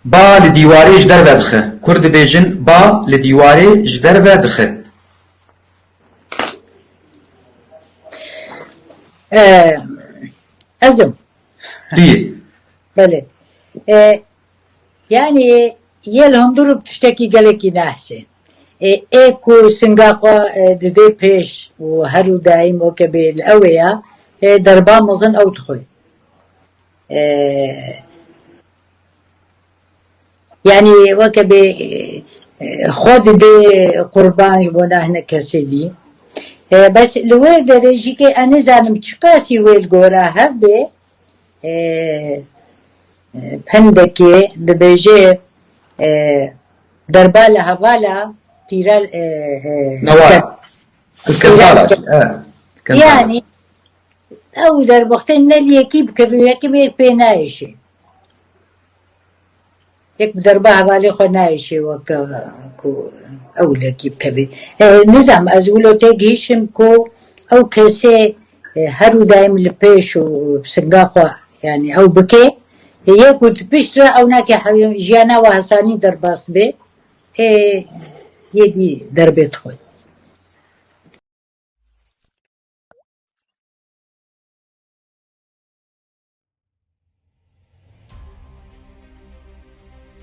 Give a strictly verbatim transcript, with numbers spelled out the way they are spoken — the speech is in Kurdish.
Ba li dîwarê ji derve dixe. Kur dibêjin ba li dîwarê ji derve dixe. Ee, ez im. Tu yê. Belê. Ee, yani yê li hundir û bi tiştekî gelekî nehsê. Ee, ê ku singa xwe e, didê pêş û her û daîm weke bê li ew ê ya, e, derba mezin ew dixwe. Ee, yani weke bê e, xwe didê qurban ji bona hinek kesê dî. E, bes li wê derê jî ke ez nizanim çiqasî wê li gora hev bê, e, e, pendekê dibêje, e, derba li hevala tîra, e, e, Newara. ker- Li Kerbala jî. E, Kerbala. Yani ew derbextê ne li yekî bikeve, yekî bê pê nayêşê. Yek bi derba hevalê xwe nayêşê weke ku ew li yekî bikeve. E, nizam ez wilo tê gihîşim ku ew kesê e, her û daîm li pêş û bi singa xwe yani ew bike. E, yek û di pişt re ew nake he- jiyana we hesanî derbas be. Ê yê dî derbê dixwe.